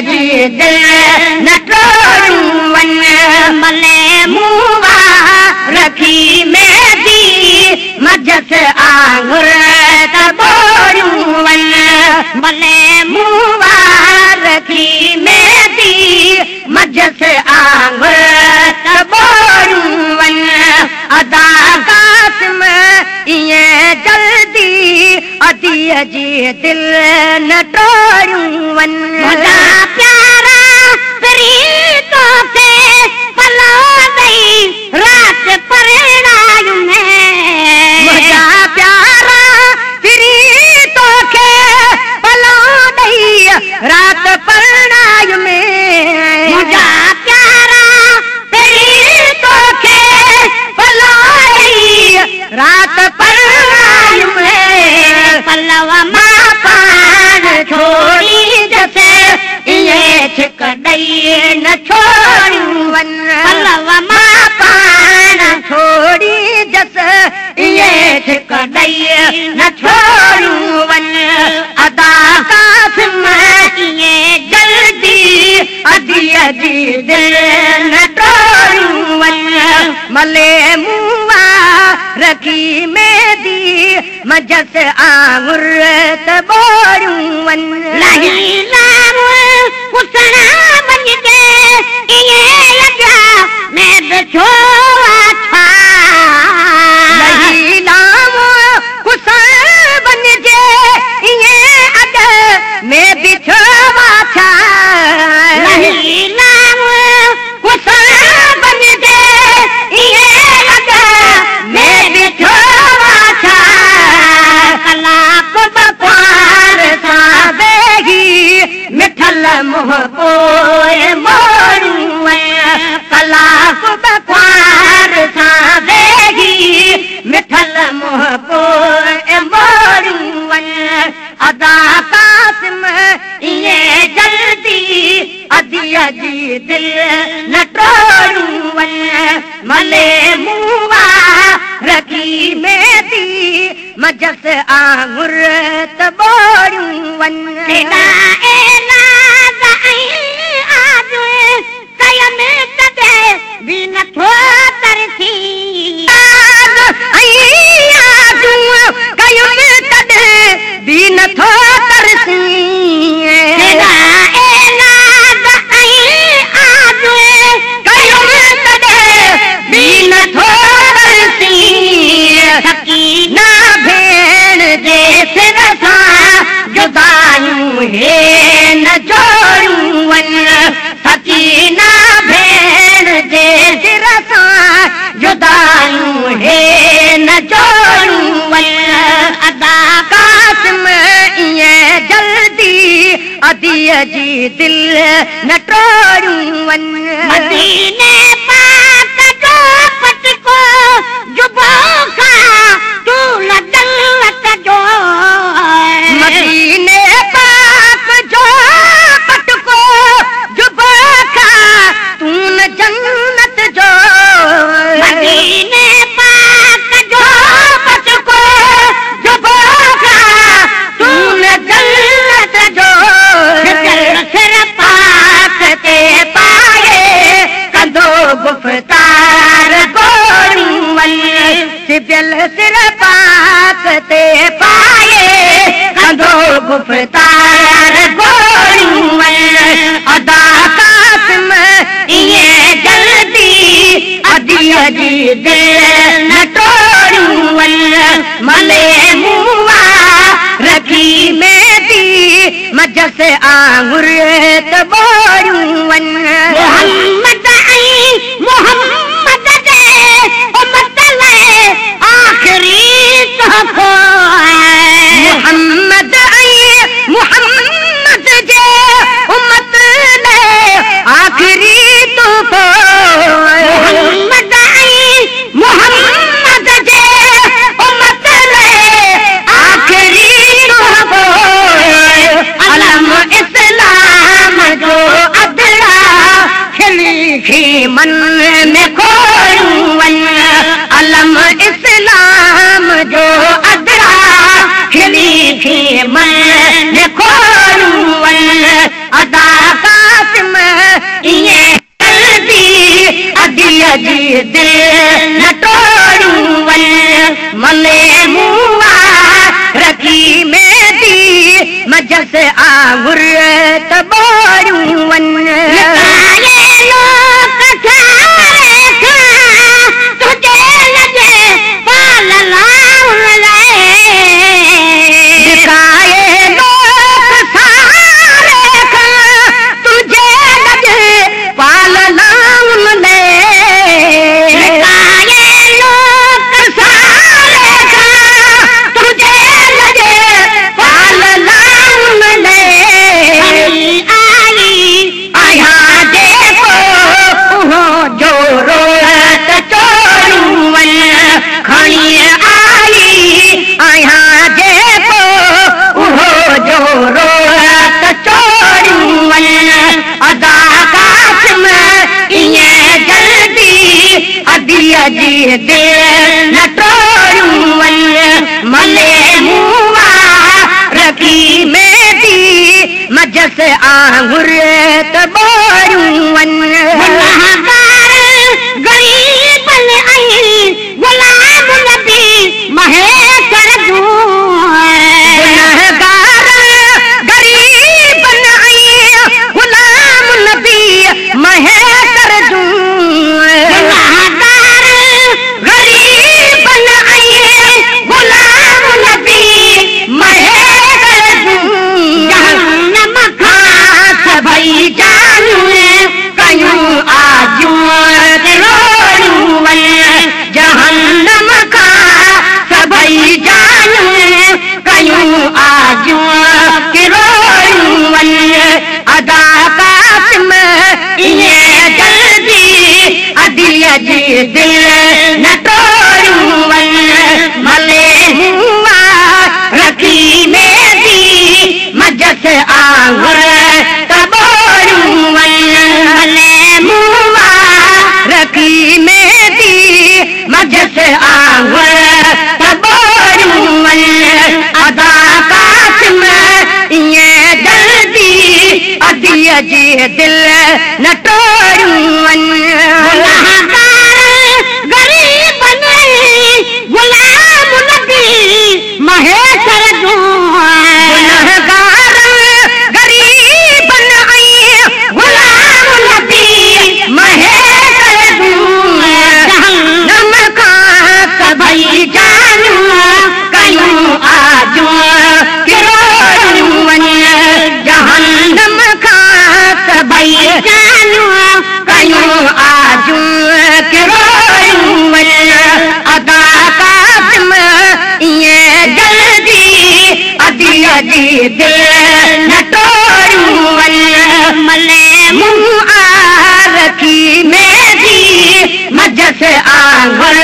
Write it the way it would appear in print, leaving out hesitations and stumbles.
जी दिल न टोड़ियूं वञ। मले मुआ रखी मेहंदी मजस आंगुर त ॿोड़ियूं वञ। मले मुआ रखी मेहंदी मजस आंगुर त ॿोड़ियूं वञ। अदा कासिम ईअं जल्दी अदीअ जी दिल न टोड़ियूं वञ। मुंहिंजा प्यारा प्रीत तोखे पलो ॾेई राति परणायूं में। मुंहिंजा प्यारा प्रीत तोखे पलो ॾेई राति परणायूं में। मुंहिंजा प्यारा प्रीत तोखे पलो ॾेई राति परणायूं में। पलव मां पाण छोड़ींदसि ईअं छिक ॾेई न छोड़ियूं वञ। पलव मां पाण छोड़ींदसि ईअं छिक ॾेई न छोड़ियूं वञ। अदा कासिम ईअं जल्दी अदीअ जी दिल न टोड़ियूं वञ। मले मुआ रखी मेहंदी मजस आंगुर त ॿोड़ियूं वञ। लही लाम कुसणा वञिजे ईअं अॻियां में बि छो छा। लही लाम कुसण वञिजे ईअं अॻ में बि छो छा। लही लाम कुसण वञिजे ईअं अॻ में बि छो छा। कलाक बपार सां वेही मिठल मुंहुं पोइ मोड़ियूं वञ। कलाक बपार सां वेही मिठल मुंहुं पोइ मोड़ियूं वञ। अदा कासिम ईअं जल्दी अदीअ जी दिल न टोड़ियूं वञ। मले मुआ रखी मेहंदी मजस आंगुर त ॿोड़ियूं वञ। तेॾा ऐलाज़ ऐं आज कयमि तॾहिं बि नथो तरसी। ऐं आज कयमि तॾहिं बि नथो तरसी। तेॾा ऐलाज़ ऐं आज कयमि तॾहिं बि नथो तरसी। सकीना भेण जे सिर सां जुदायूं हे न जोड़ियूं वञ। सकीना भेण जे सिर सां जुदायूं हे न जोड़ियूं वञ। अदा कासिम ईअं जल्दी अदीअ जी दिल न टोड़ियूं वञ। मदीने पाक जो पटको जुबो खां तूं जन्नत जो। मदीने पाक जो पटको जुबो खां तूं जन्नत जो। मदीने पाक जो पटको जुबो खां तूं जन्नत जो। सिर पाक ते पाए कंदो गुफ़्तार गोड़ियूं वञ। सिबियल सिर पाक ते पाए कंदो गुफ़्तार गोड़ियूं वञ। अदा कासिम ईअं जल्दी अदीअ जी दिल न टोड़ियूं वञ। मले मुआ रखी मेहंदी मजस आंगुर त ॿोड़ियूं वञ। मोहम्मद ऐं मोहम्मद जे उम्मत लाइ आख़िरी तोहफ़ो। मोहम्मद ऐं मोहम्मद जे उम्मत लाइ आख़िरी तोहफ़ो। मोहम्मद ऐं मोहम्मद जे उम्मत लाइ आख़िरी तोहफ़ो। अलम इस्लाम जो अदड़ा मुबारकी में दी मजस आंगुर तबोरियूं वञ। जी दिल न टोरियूं वञ। मले मुबारकी में दी मजस आंगुर तबोरियूं वञ। गुनाहगार ग़रीबनि ऐं ग़ुलाम नबी महेश्वर जूं। गुनाहगार ग़रीबनि ऐं ग़ुलाम नबी महेश्वर जूं। गुनाहगार ग़रीबनि ऐं ग़ुलाम नबी महेश्वर जूं। जहन्नम खां सभई जानूं कयूं आजूं रोड़ियूं वञ। जहन्नम खां सभई जानूं कयूं आजूं रोड़ियूं वञ। अदा कासिम ईअं जल्दी अदीअ जी दिल न टोरियूं वञ। मले मुबारकी में दी मजस आंगुर तबोरियूं वञ। मले मुबारकी में दी मजस आंगुर तबोरियूं वञ। अदा कासिम ईअं जल्दी अदीअ जी दिल न टोरियूं वञ। गुनाहगार ग़रीबनि ऐं ग़ुलाम नबी महेश्वर जूं। गुनाहगार ग़रीबनि ऐं ग़ुलाम नबी महेश्वर जूं। जहन्नम खां सभई जानूं कयूं आजूं किरोड़ियूं वञ। जहन्नम खां सभई जानूं कयूं आजूं किरोड़ियूं वञ। अदा कासिम ईअं जल्दी अदीअ जी दिल न टोरियूं वञ। मले मुबारकी में दी मजस आंगुर